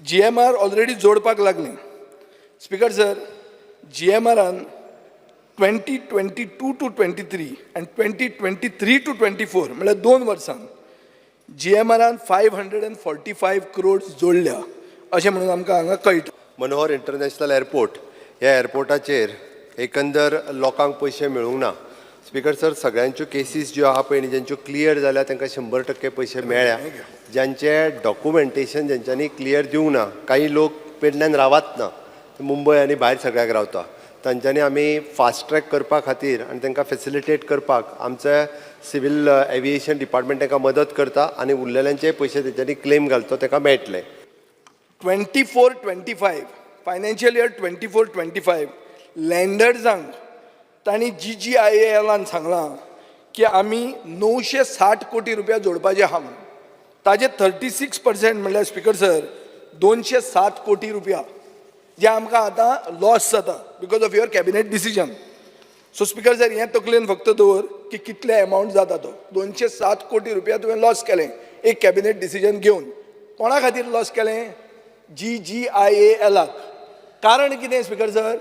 GMR already जोडपाक लागली. Speaker sir, जीएमआरान 2022 to 23 आनी 2023 to 24, म्हळ्यार 2 वर्सां जीएमआरान 545 crores जोडल्या अशें म्हणून आमकां हांगा कळटा. मनोहर इंटरनॅशनल एअरपोर्ट ह्या एअरपोर्टाचेर एकंदर लोकांक पयशे मेळूंक ना. स्पीकर सर, सगळ्यांच्यो केसीस ज्यो आहा पळय न्ही, ज्यांच्यो क्लियर जाल्या तांकां 100% पयशे मेळ्ळ्या. ज्यांचे डॉक्युमेंटेशन ज्यांच्यांनी क्लियर दिवंक ना, काही लोक पेडण्यान रावत ना, मुंबय आनी भायर सगळ्याक रावता, तांच्यांनी आमी फास्ट ट्रॅक करपा खातीर आनी तांकां फेसिलिटेट करपाक आमचे सिवील एविएशन डिपार्टमेंट तांकां मदत करता आनी उरलेल्यांचे पयशे तेंच्यांनी क्लेम घालतो, तांकां मेळटले. 24-25, financial year 24-25, लँडर्सांक तांणी जीजीआयएलान सांगलां की आमी 960 कोटी रुपया जोडपाचे आहा म्हणून. ताजे 36% म्हणल्यार, स्पीकर सर, 207 कोटी रुपया जे आमकां आतां लॉस जाता because of your cabinet decision. So speaker sir, हें तकलेन फक्त दवर की कितले एमावंट जाता तो. 207 कोटी रुपया तुवें लॉस केलें एक कॅबिनेट डिसिजन घेवन. कोणा खातीर लॉस केलें? जीजीआयएलाक. कारण कितें, स्पीकर सर?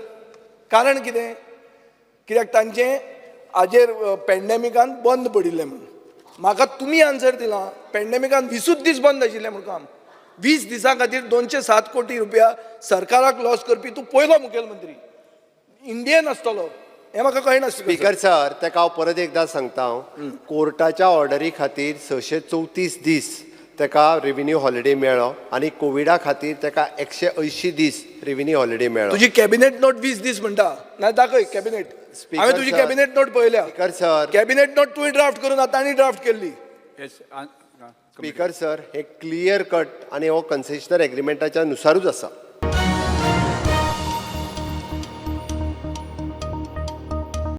कारण कितें? कित्याक तांचें हाजेर पेंडेमिकान बंद पडिल्लें म्हणून. म्हाका तुमी आन्सर दिला, पेंडेमिकान 20ूच दीस बंद आशिल्लें म्हूण काम. 20 दिसां खातीर 207 कोटी रुपया सरकाराक लॉस करपी तूं पयलो मुखेलमंत्री इंडियन आसतलो हें म्हाका कळना, स्पीकर. स्पीकर सर, ताका हांव परत एकदां सांगता, हांव कोर्टाच्या ऑर्डरी खातीर 634 दीस ताका रेविन्यू हॉलिडे मेळ्ळो आनी कोविडा खातीर ताका 180 दीस रेविन्यू हॉलिडे मेळ्ळो. तुजी कॅबिनेट नोट 20 दीस म्हणटा ना, दाखय कॅबिनेट. Speaker हांवें तुजी sir. Cabinet note पळयल्या. Speaker sir. कॅबिनेट नोट तुवें ड्राफ्ट करून आतां आनी ड्राफ्ट केल्ली. Yes. Speaker sir, हे क्लियर कट आनी हो कन्सेशनल एग्रीमेंटाच्या नुसारूच आसा.